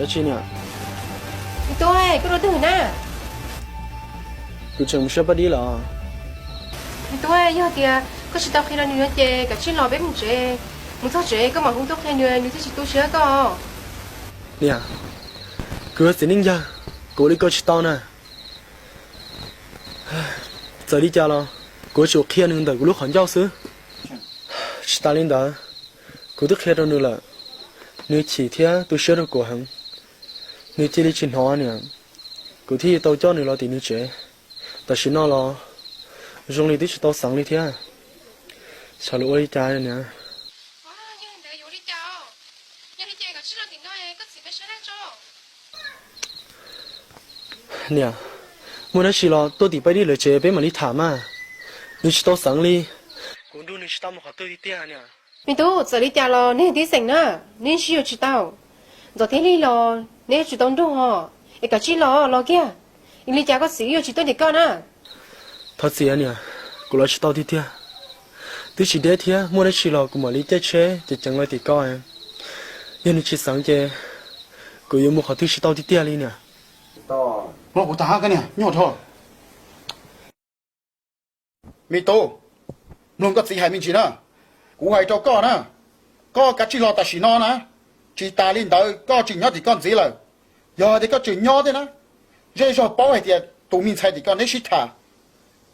Dab tsi niam? Me tub, koj dua twg na? Kuv tseem mus saib Paj Dib lawm. Me tub, yog tias koj tsis tau qhia rau nws no ces kav tsij los peb mus tsev. Mus txog tsev koj mam hu tuaj qhia nws, nws thiaj tsis tu siab koj. Niam, kuv yog txiv neej yawg, kuv ua li ko tsis tau na. Txawm li cas los kuv yuav tsum qhia nws ntawm kuv lub qhov ncauj xwb. Tsis tas li ntawd, kuv twb qhia rau nws lawm, nws chim thiab tu siab rau kuv heev. Nws cia li tsis hnov niam, kuv thiaj tau coj nws los tim nws tsev. Tam sim no los zoo li twb tsis tau xeev li thiab. Xyov lawv ua li cas niam. Niam, muaj dab tsi los tuaj tim Paj Dib lawv tsev peb mam li tham mas. Nws tsis tau xeev li, kuv nrug nws tsis tau mus qhov twg tiag tiag niam. Me tub, txawm li cas los neb tib xeem na, neb sib yuav tsis tau. Ntxov thiab Lig los neb yuav tsum tau nrug ho, es kav tsij los, los kiag. Li cas koj txiv yuav tsis tuaj tim koj na. Thov txim niam, kuv los tsis tau tiag tiag. Twb tsis deb thiab, muaj dab tsi los kuv mam li caij tsheb ceev ceev los tim koj. Yog nws tsis xeev ces kuv yuav mus qhov twg tsis tau tiag tiag li niam. Mloog kuv tham hab koj niam nyuaj dhau. Me tub, mloog koj txiv hais me ntsis na. Kuv hais rau koj na, koj kav tsij los tam sim no na. Tsis tas li ntawd koj tsis nyob tim koj ntxiv lawm. Yog hais tias koj tseem nyob thiab na, zej zog paub hais tias tus me ntxhais tim koj neb sib tham,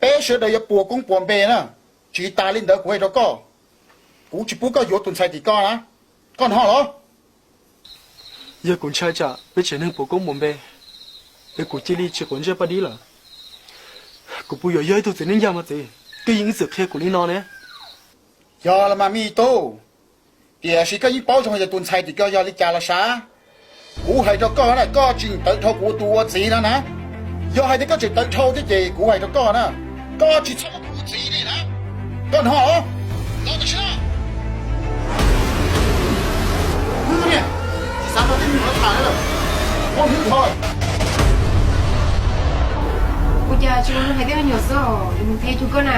peb sawv daws yuav puas koob puas npe na. Tsis tas li ntawd kuv hais rau koj, kuv tsis pub koj yuav tus ntxhais tim koj na. Koj hnov los? Yog kuv ntshai tsam peb tsev neeg puas koob puas npe, es kuv cia li tsis quav ntsej Paj Dib lawm. Kuv puas yuav yog ib tug txiv neej yawg mas txiv, koj yeej ib txwm qhia kuv li no ne. Yog los mas me tub, tiam sis koj yeej paub zoo hais tias tus ntxhais tim koj yog li cas los sav. Kuv hais rau koj na, koj tseem tawv dhau kuv tus ua txiv no na. Yog hais tias koj tseem tawv dhau thiab ces kuv hais rau koj na, koj tsis txhob ua kuv txiv li na. Koj hnov los? Los tam sim no. Hwj niam, tsis xav nrog tej me nyuam no tham lawm, muab hwj dhau. Ua cas tsis ua zoo hais tej me nyuam xwb, nws mus qhia tug koj na.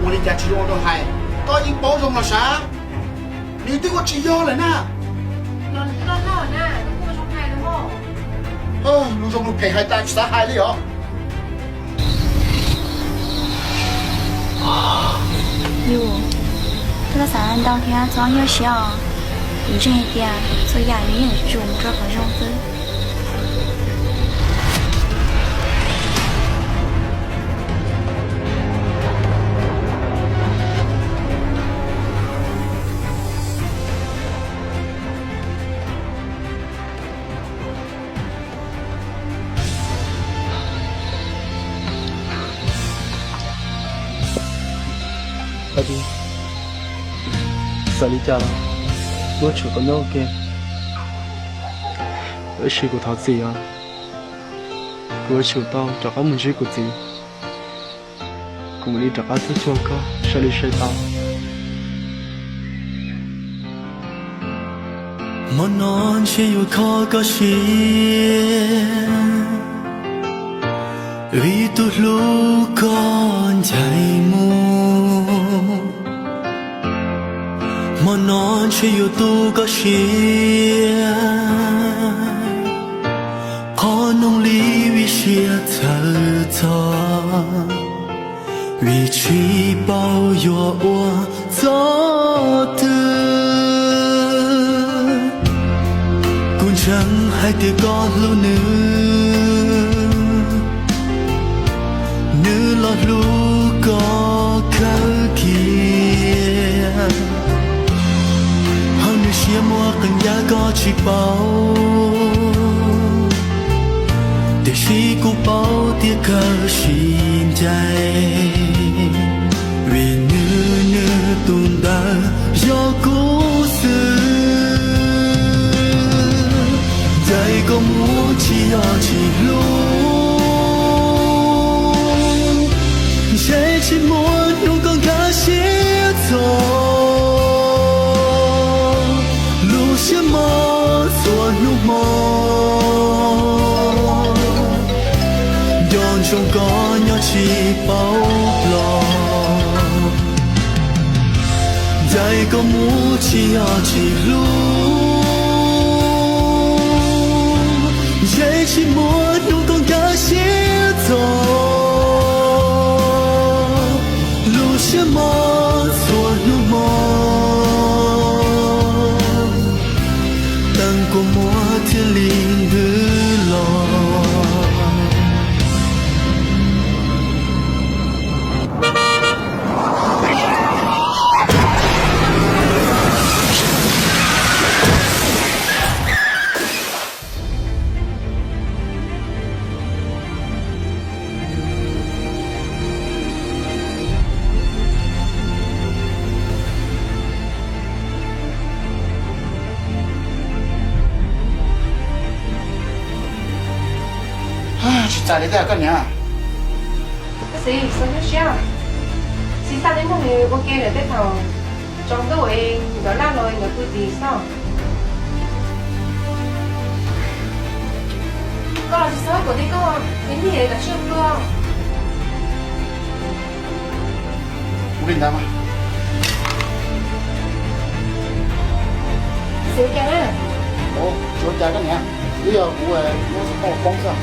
Ua li cas tsis ua zoo hais, koj yeej paub zoo los sav. Nws twb ua tsis yog lawm na. Lus zoo lus phem hais tas tsis xav hais li os. Yus, koj xav ntau thiab txhob nyuaj siab os. Kuv ntseeg hais tias txhua yam nws yeej yuav tsum mus rau qhov zoo xwb. Paj Dib, txawm li cas los muab tshuam tau nyob ua ke, tab sis kuv thov txim os. Kuv yuav tsum tau rov qab mus ntsib kuv txiv. Kuv mam li rov qab tuaj cuag koj sai li sai tau. Hmo no ntshe yuav kho koj siab, vim tus hlub koj ncaim mus. Hmo no ntshe yuav tu koj siab, qhov noog li vim siab txhawj txog, vim tsis paub yuav ua txoj twg. Kuv ntseeg hais tias koj hlub nws, nws los hlub koj kawg kiag. Hauv nws siab muaj qee yam koj tsis paub, tiam sis kuv paub tias kawg sib ncaim, vim nws, nws tus ntawd yog kuv xwb. Ncaim koj mus tsis yog tsis hlub, ntshe tsis muaj hnub koj nkag siab txog. Lub siab mob txhua hnub hmo, nco ntsoov koj nyob tsis paub los. Ncaim koj mus tsis yog tsis hlub, Tsis muaj hnub koj nkag siab txog, lub siab mob txhua hnub mob, teeb kua muag thiaj li ntws los. Tsis txais li tiag koj niam. Koj txiv, txhob nyuaj siab, txiv xav teb mloog nws ua ke lawm tej thaum tsaus ntuj es nkawd laj los nkawd pw tim xwb. Koj los tsis txhob kom tib koj, nws nyiam kom tsis ua. Ua li ntawd mas. Xav cas na? Ua, tsis ua cas koj niam, twb yog kuv muab xov tooj poob xwb.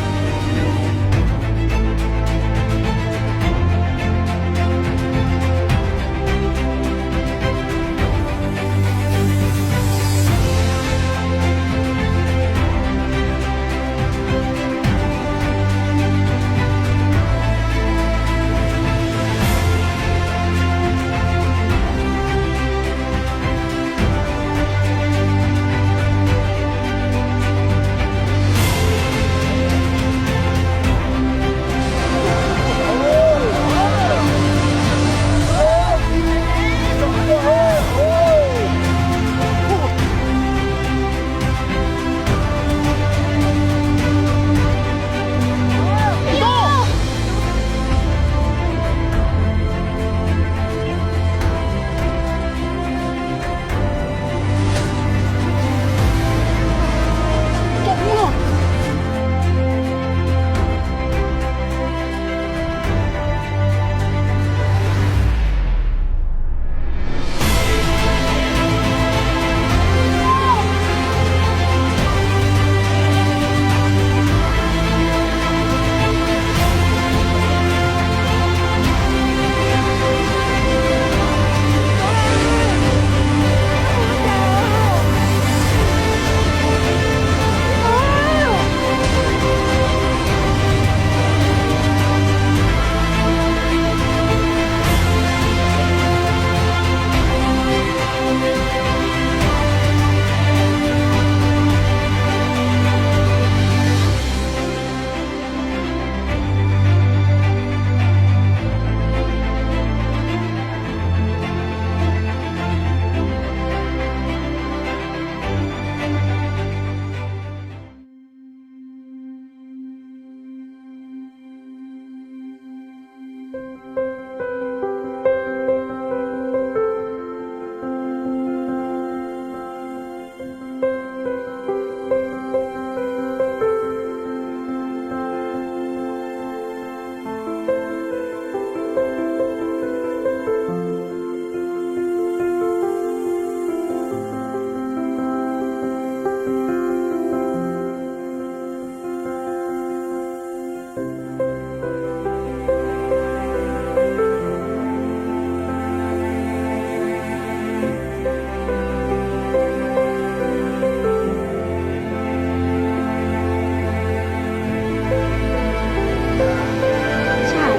Tsaj,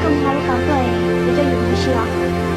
koj mus hauv lub qhov tuaj es coj yus mus ua si os.